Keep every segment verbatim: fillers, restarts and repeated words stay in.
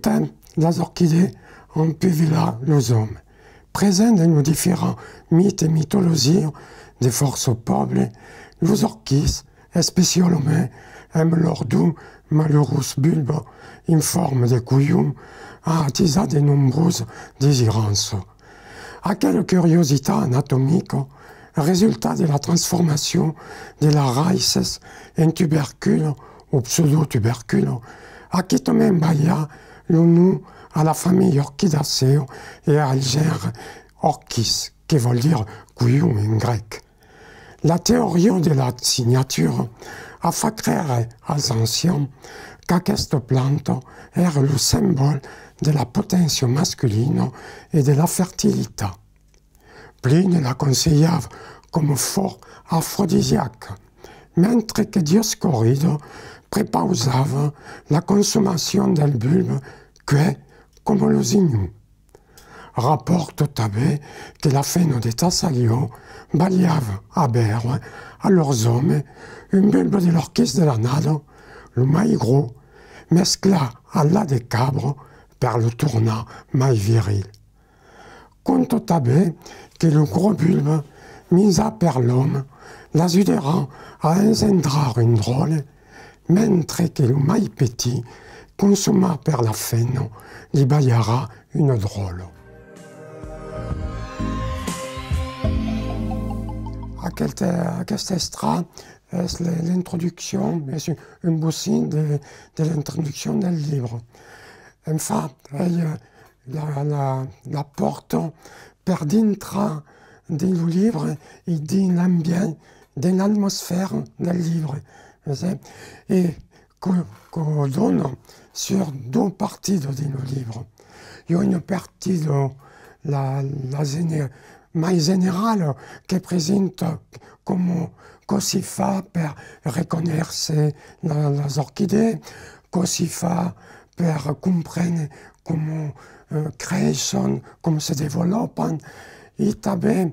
Tant las orquidèas an puvilat los òmes. Presents dins los diferents mites e mitologias de fòrça pòbles, los orquís, especialament amb lor dos malurós bulbas en forma de colhon, an atisat de nombrosas desiranças. Aquela curiositat anatomica resulta de la transformacion de las raices en tubercules o pseudotubercules, a quitament balhat lo nom a la familha Orchidaceae e al genre Orchis, que vòl dire colhon en grèc. La teoria de la signatura a fach creire als ancians qu'aquesta planta èra lo simbòl de la poténcia masculina e de la fertilitat. Plini la conselhava coma fòrt afrodisiaca, mentre que Dioscoride prepausava la consomacion del bulbe cuèch coma los inhons. Rapòrta tanben que la femna de Tessàlia balhava a beure a lors òmes un bulbe de l'orquís de l'annada, lo mai gròs, mesclat a lach de cabra per lo tornar mai viril. Conta tanben que lo gròs bulbe minjat per l'òme l'ajudarà a engendrar un dròlle, mentre que lo mai petit, consomat per la femna, li balharà una dròlla. Aquel, aqueste extrach es le, l'introduccion, es un, un bocin de, de l'introduccion del libre. En fach, ei, eh, la, la, la pòrta per dintrar dins lo libre e dins l'ambient, dins l'atmosfèra del libre. E que, que dona sus dos partidas dins lo libre. I a una partida, la, la gene-, mai generala, que presenta coma cossí far per reconéisser la, las orquidèas, cossí far per comprene coma, eh, creisson, coma se desvolopan, e tanben,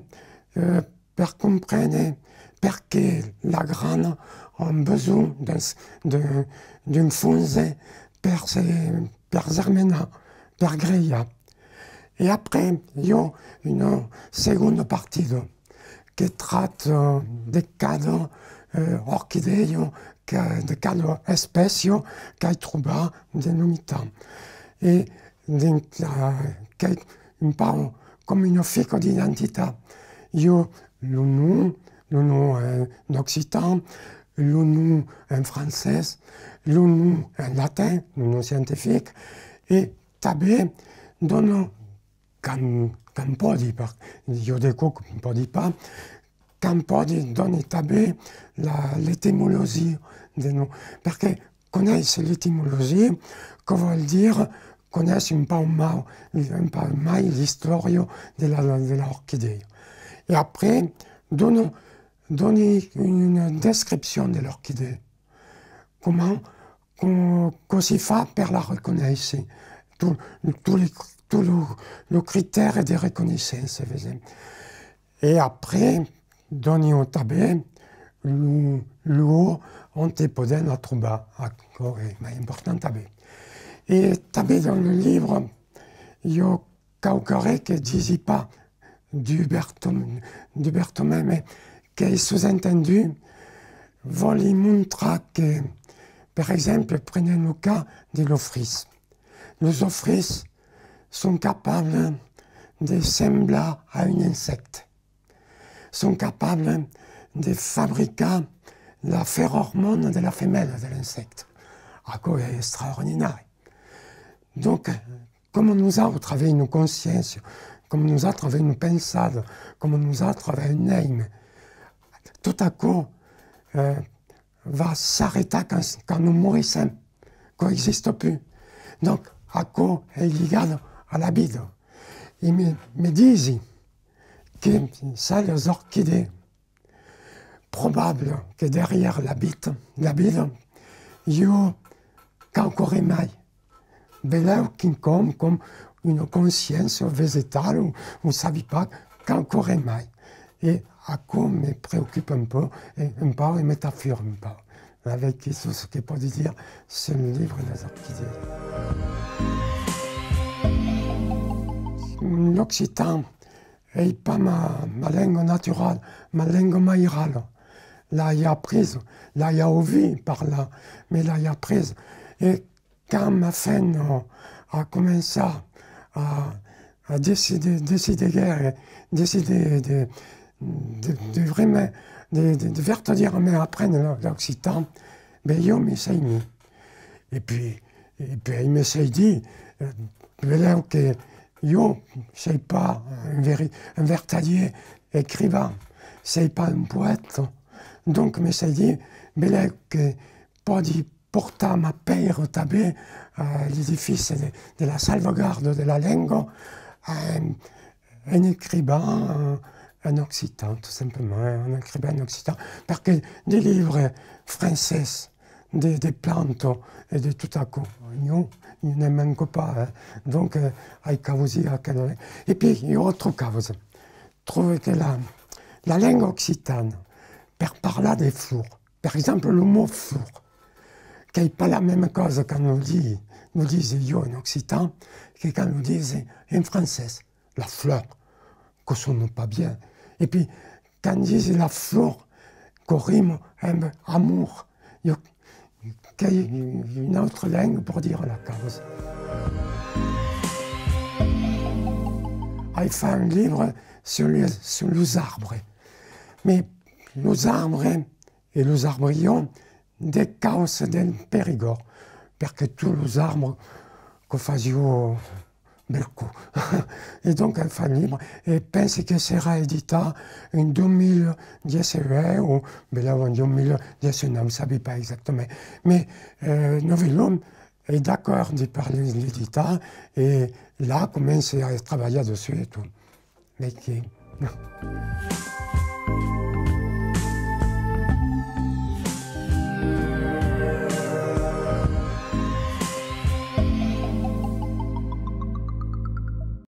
eh, per comprene perqué las granas an besonh d'un, d'un, d'un fons per se, per germenar, per grelhar. E après, i a una segonda partida que tracta de cada, eh, orquidèa, que, de cada espècia qu'ai trobat dins lo mitan. E dins, eh, qu'ei un pauc coma una ficha d'identitat. I a lo nom, lo nom en occitan, lo nom en francés, lo nom en latin, lo nom scientific, e tanben dona, quand, quand pòdi, per, i a de còps que pòdi pas, quand pòdi doni tanben la, l'etimologia de nom, perque conéisser l'etimologia, que vòl dire conéisser un pauc mau, un pauc mai l'istòria de la, de l'orquidèa. E après, dona, doni una descripcion de l'orquidèa. Coma, co-, cossí far per la reconéisser? Tot, tot li, tot lo, lo critèri de reconeissença, vesèm. E après, doni tanben lo, lo ont podèm la trobar, aquò es mai important tanben. E tanben dins lo libre, i a quauquarren que disi pas dubèrtam-, dubèrtament, mas qu'es sosentendut, vòli montrar que, per exemple, prenèm lo cas de los frits. Los frits son capables de semblar a un insècte. Son capables de fabricar la feromòna de la femèla de l'insècte. Aquò es extraordinari. Donc, coma nosautres avèm una consciéncia, coma nosautres avèm una pensada, coma nosautres avèm un èime, tot aquò, eh, va s'arrestar quand, quand nos morissèm, aquò exista plus. Donc, aquò es ligat a la vida. E me, me disi que, sens las orquidèas, probable que darrièr la vida, la vida, i a quauquarren mai. Belèu quicòm com una consciéncia vegetala o, o sabi pas, quauquarren mai. E aquò me preocupa un pauc, e, un pauc e me tafura un pauc. Avec tot çò que pòdi dire sul libre de las orquidèas. L'occitan ei pas ma, ma lenga naturala, ma lenga mairala. L'ai apresa, l'ai auvit parlar, mas l'ai apresa. E quand ma femna a començat a, a decidir, decidir, decidir de, de, de, de vraiment de, de, de vertadièrament aprendre l'occitan, ben, ieu me sei mis. E puèi, e puèi me sei dit, eh, belèu que ieu sei pas un veri-, un vertadier escrivan, sei pas un poèta. Donc me sei dit, belèu que pòdi portar ma pèira tanben a l'edifici de, de la salvagarda de la lenga, en, en escrivan en occitan, tot simplament, en escrivan en occitan, perque de libres francés, de, de plantas e de tot aquò, non, ne manca pas, eh. Donc, eh, ai causit aquela. E puèi, i a autra causa. Tròbe que la, la lenga occitana, per parlar de flor, per exemple, lo mot flor, qu'ei pas la mema causa quand lo di-, lo disi ieu en occitan que quand lo disi en francés. La fleur, que sona pas bien. E puèi, quand disi la flor, que rima amb amor, ieu, qu'ei una autra lenga per dire la causa. Ai fait un libre sur les, sur los arbres. Mas los arbres e los arbrions de causse del Perigòrd, perque tots los arbres que fasián bèl còp. E donc, enfin, libre, e pensi que serà editat en dos mil dètz-e-uèch o belèu en dos mil dètz-e-nòu, sabi pas exactament. Mas, eh, Novelum es d'acòrdi per l'editar e la comenci a trabalhar dessus e tot. Mas que